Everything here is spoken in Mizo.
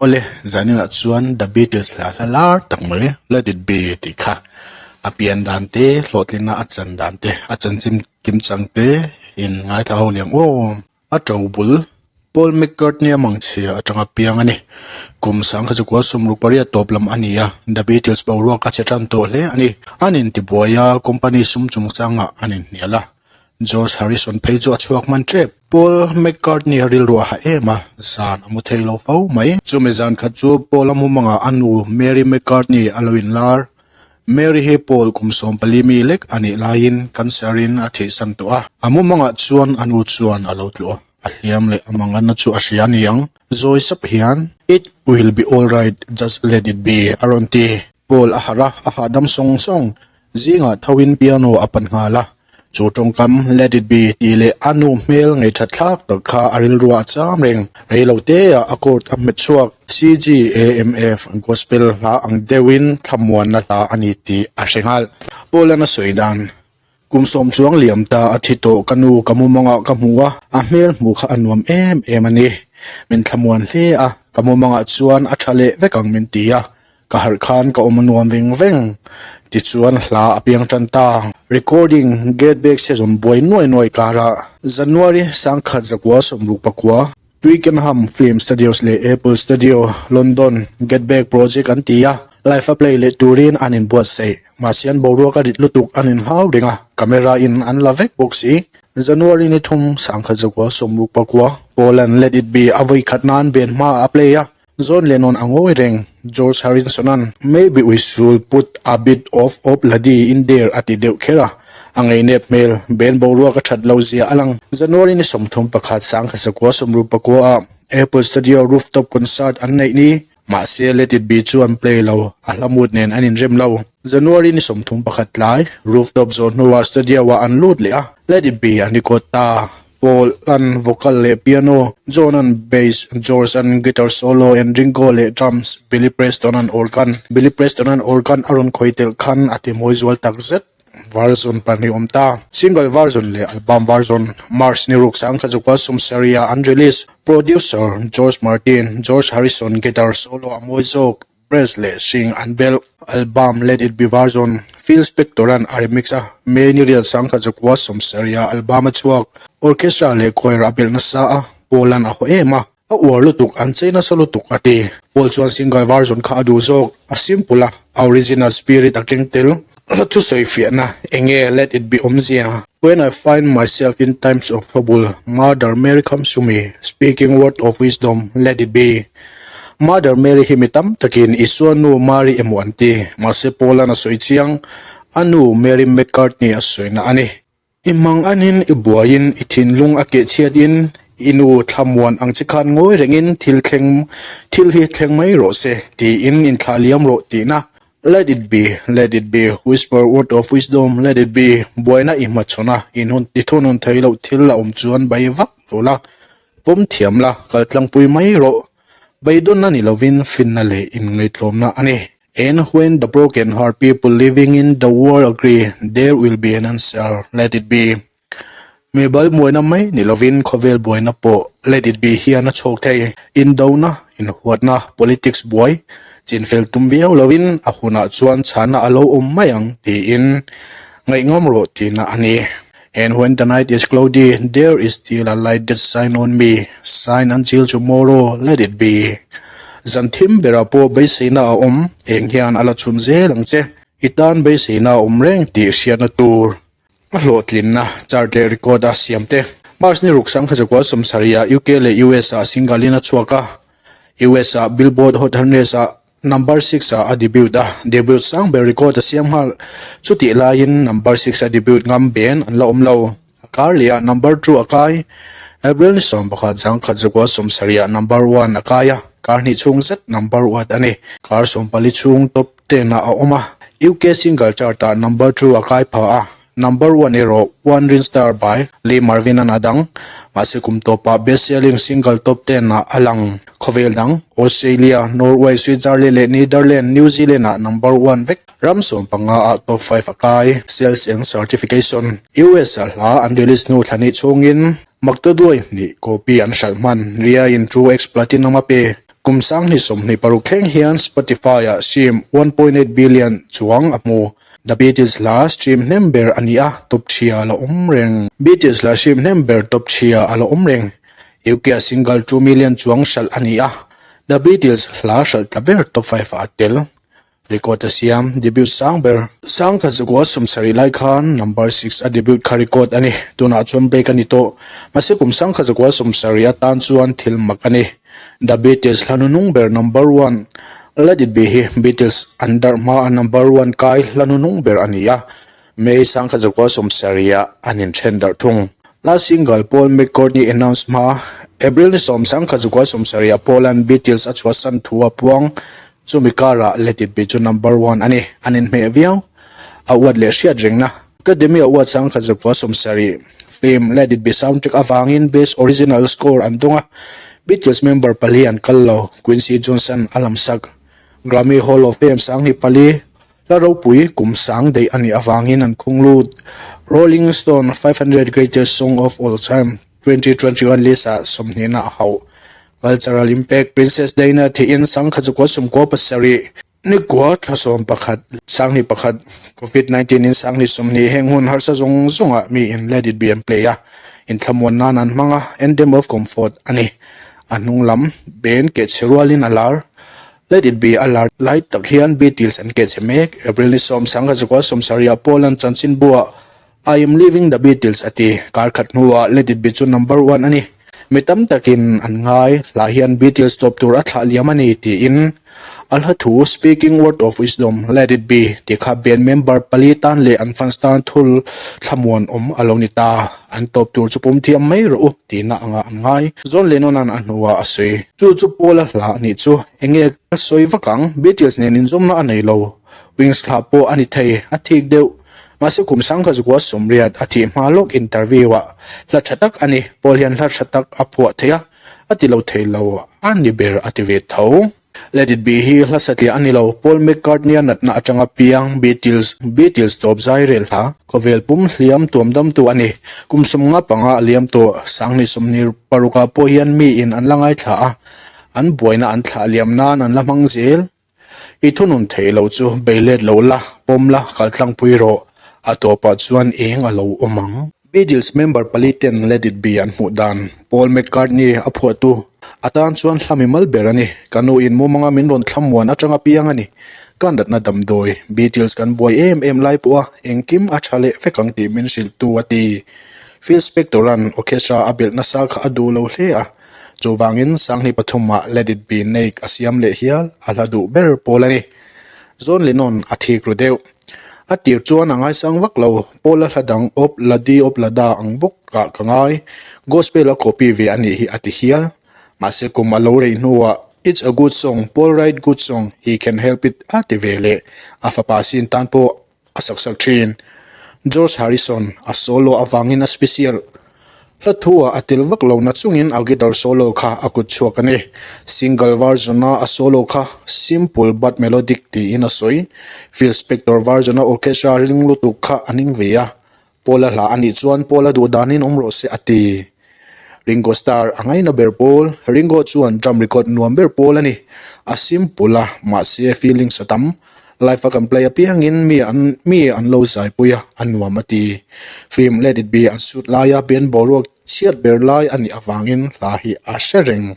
Awle, zaninah chuan The Beatles hla hla lar tak mai Let It Be tih kha a pian dan te, hlawhtlinna a chan dan te, a chanchin kim chang te in ngaithla ho liam aw. A to bul Paul McCartney a mangchhia atanga piang a ni. Kum sangkhat chukua sawmruk pariat tawp lam a ni a, The Beatles boruak a che tan tawh hle a ni. An intibuai a, company sum chungchangah an inhnial a. George Harrison phei chu a chhuak hman tep. Paul McCartney a rilru a ha em a, zan a mu thei lo fo mai. Chumi zan khat chu Paul a mumangah a nu Mary McCartney a lo inlar. Mary hi Paul kum 14 mi lek a nih laiin cancer in a thihsan tawh a. A mumangah chuan a nu chuan a lo tluh a, a hliam leh a manganna chu a hria a ni ang. Zawi sap hian, It will be alright, just let it be, a rawn ti. Paul a harh a, a hahdam sawng sawng. Zingah thoin piano a pan nghal a. Chu tawngkam Let it be tih leh a nu hmel ngeihthat thlak tak kha a rilruah a cham reng. Rei lo teah a court a hmet chhuak. CGAMF Gospel hla ang deuhin thlamuanna hla a ni tih a hre nghal. Paul-a'n a sawi dan, Kum sawm chuang liam ta a thi tawh ka nu ka mumangah ka hmu a, a hmel hmuh kha a nuam em em a ni. Min thlamuan hle a, ka mumangah chuan a tha leh vek ang min ti a. Ka harh khan ka awm a nuam veng veng. Tichuan hla a piang tan ta. Recording Get Back season buai nuai nuai karah January sangkhat zakua sawmruk pakua Twickenham Film Studios leh Apple Studio, London, Get Back project an ti a, live a play leh turin an inbuatsaih. Mahse an boruak a rit lutuk an inhau reng a, camera in an la vek bawk si. January ni thum sangkhat zakua sawmruk pakua Poland Let It Be a vawi khat nan ben hmaah a play a, John Lennon a ngawi reng, George Harrison-a'n Maybe we should put a bit of Ob-La-Di in there a ti deuh kher a, a ngeinep hmel, ben boruak a that lo zia a lang. January ni 31 sangkhat sakua 69 ah Apple Studio Rooftop Concert an neih ni, mahse Let It Be chu an play lo, a hla mut nen an inrem lo. January ni 31 tlai, Rooftop zawh hnuah studio-ah an lut leh a, Let It Be an record ta. Paul an vocal leh piano, John an bass, George an guitar solo and Ringo leh drums, Billy Preston an organ. Billy Preston an organ a rawn khawi telh khan a ti mawi zual tak zet. Version pahnih awm ta. Single version leh album version. March ni ruk sangkhat chukua sawmsarih ah an release. Producer, George Martin, George Harrison guitar solo a mawi zawk. Press leh hring an belh. Album Let It Be version Phil Spector-a'n a remix a, May ni riat sangkhat zakua sawmsarih-ah album a chhuak. Orchestra leh choir a belh nasa a, Paul-a'n a haw em a, a uar lutuk, an chei nasa lutuk a ti. Paul chuan single version kha a duh zawk, a simple a, a original spirit a keng tel. Hla thusawi fiahna, Enge Let It Be awmzia? When I find myself in times of trouble, Mother Mary comes to me, speaking word of wisdom, let it be. Mother Mary hi mi tam takin Isua nu Mari emaw an ti, mahse Paul-a'n a sawi chiang, a nu Mary McCartney a sawina a ni. I hmang anin, i buaiin, i thinlung a kehchhiatin, i nu thlamuan ang che khan ngawi rengin thil thleng, thil hi thleng mai rawh se, tiin inthlah liam rawh tihna Let it be, let it be, whisper word of wisdom, let it be, buaina i hmachhawn a, in hun ti thunun thei loh thil a awm chuan bai vak lo la, pawm thiam la, kal tlangpui mai rawh. Beidawnna ni lovin finna leh inngaihtlawmna a ni. And when the broken heart people living in the world agree, there will be an answer, let it be. Mibal buaina mai ni lovin khawvel buaina pawh let it be hian a chhawk thei. Indona, inhuatna, politics buai, chinfel tum viau lovin a hunah chuan chhana a lo awm mai ang tiin ngaihngam rawh tihna a ni. And when the night is cloudy, there is still a light that shine on me, shine until tomorrow, let it be. Zan thim berah pawh beiseina a awm, eng hian a la chhun zel ang che. I tan beiseina a awm reng tih hriatna tur. A hlawhtlinna chart leh record a siam te. March ni ruk sangkhat zakua sawmsarih ah UK leh US ah single in a chhuak a. US ah Billboard Hot 100 ah number six ah a debut a, debut sang ber record a siam nghal. Chutih laiin number six a debut ngam ben an la awm lo. A kar leh ah number two a kai. April ni 11 sangkhat zakua sawmsarih ah number one a kai a, kar hnih chhung zet number one a ni. Kar 14 chhung top ten ah a awm a, UK single chart ah number two a kai pha a, number one erawh One Ring Star by Lee Marvin an a dang. Mahse kum tawpah best selling single top ten ah a lang. Khawvel dang, Australia, Norway, Switzerland leh Netherlands, New Zealand ah number one vek. Ram 15 ah top five a kai. Sales and Certification, US ah hla an release hnu thla hnih chhungin Maktaduai hnih copy an hralh hman. Ria in 2X Platinum a pe. Kum 2026 thleng hian Spotify-ah stream 1.8 billion chuang a hmu. The Beatles hla stream hnem ber a ni a, top thia a la awm reng. Beatles hla stream hnem ber top thia a la awm reng. UK-ah single 2 million chuang hralh a ni a, The Beatles hla hralh tla ber top five-ah a tel. Record a siam, debut sang ber. Sangkhat zakua 70 lai khan number six a debut kha record a ni. Tunah chuan break a ni tawh. Mahse kum sangkhat zakua 70 atan chuan thil mak a ni. The Beatles hla nunung ber number one Let It Be hi Beatles an darh hma a number one kai hla nunung ber a ni a. May sangkhat zakua 70 ah an inthen darh thung. Last single Paul McCartney announce hma April ni 10 sangkhat zakua 70 ah Paul-a'n Beatles a chhuahsan thu a puang. Chumi karah Let It Be chu number one a ni. An inhmeh viau. A uat leh hriat rengna. Academy Award 1970 film Let It Be soundtrack avangin Best Original Score an dawng a, Beatles member pali an kal lo, Quincy Jones-a'n a lamsak. Grammy Hall of Fame 2004 hla ropui kum sang daih a nih avangin an khung lut. Rolling Stone 500 Greatest Song of All Time 2021 list-ah sawmhnihna a hauh. Cultural Impact Princess Diana thihin 1997 ni kua thla 11 21 Covid 19 in 2020 heng hun harsa zawng zawngah mi in Let It Be an play a, inthlamuan nan an hmang a, Anthem of Comfort a ni. A hnung lam ben kehchhe rualin a lar. Let It Be a lar lai tak hian Beatles an kehchhe mek. April ni 10 1970 ah Paul an chanchinbuah I am leaving the Beatles a ti. Kar khat hnuah Let It Be chu number one a ni. Mi tam takin an ngai, hla hian Beatles tawp tur a thlah liam a ni tiin a hla thu Speaking Word of Wisdom, Let It Be tih kha band member pali tan leh an fans tan thul thlamuan awm a lo ni ta. An tawp tur chu pum thiam mai rawh u tihna anga an ngai. John Lennon-a'n a hnuah a sawi. Chu chu Paul-a hla a nih chu. Enge ka sawi vak ang, Beatles nen inzawmna a nei lo. Wings hla pawh a ni thei, a thik deuh. Mahse kum 1980 a thih hma lawk interview ah hla tha tak a ni. Paul hian hla tha tak a phuah thei a, a ti lo thei lo a ni ber a ti ve tho. Let It Be hi hla satliah a ni lo, Paul McCartney-a natna atanga piang Beatles, Beatles tawp zai rel hla, khawvel pum hliam tuam damtu a ni. Kum 55 a liam tawh, 2026 ah pawh hian miin an la ngaithla a, an buaina an thlah liam nan an la hmang zel. I thunun theih loh chu bei let lo la, pawm la, kal tlangpui rawh. A tawpah chuan eng a lo awm ang. Beatles member pali ten Let It Be an hmuh dan, Paul McCartney a phuahtu atan chuan hla mimal ber a ni. Ka nu in mumanga min rawn thlamuan atanga piang a ni. Ka natna damdawi, Beatles kan buai em em lai pawha engkim a tha leh vek ang tih min hrilhtu a ti. Phil Spector-a'n orchestra a belh nasa kha a duh lo hle a. Chuvangin 2003 ah Let It Be Neik a siam leh hial a hla duh ber pawl a ni. John Lennon a thik ru deuh. A tir chuan a ngaisang vak lo, Paul a hla dang Op La Di Op La Da ang bawk ah ka ngai, gospel a copy ve a nih hi a ti hial. Mahse kum a lo rei hnuah It's a good song, Paul write good song, he can help it a ti ve leh. A fapa sin tan pawh a sak sak thin. George Harrison a solo avangin a special hla thu ah a tel vak lo na chungin a guitar solo kha a kut chhuak a ni. Single version a a solo kha simple but melodic tiin a sawi. Phil Spector version a orchestra ring lutuk kha a ning ve a, Paul-a hla a nih chuan Paul-a duh danin awm rawh se a ti. Ringo Starr a ngaina ber pawl, Ringo chuan drum record nuam ber pawl a ni. A simple a, mahse feelings a tam. Live a kan play apiangin mi an mi an lo zaipui a, a nuam a ti. Film Let It Be an shoot laia band boruak chhiat ber lai a nih avangin hla hi a hre reng.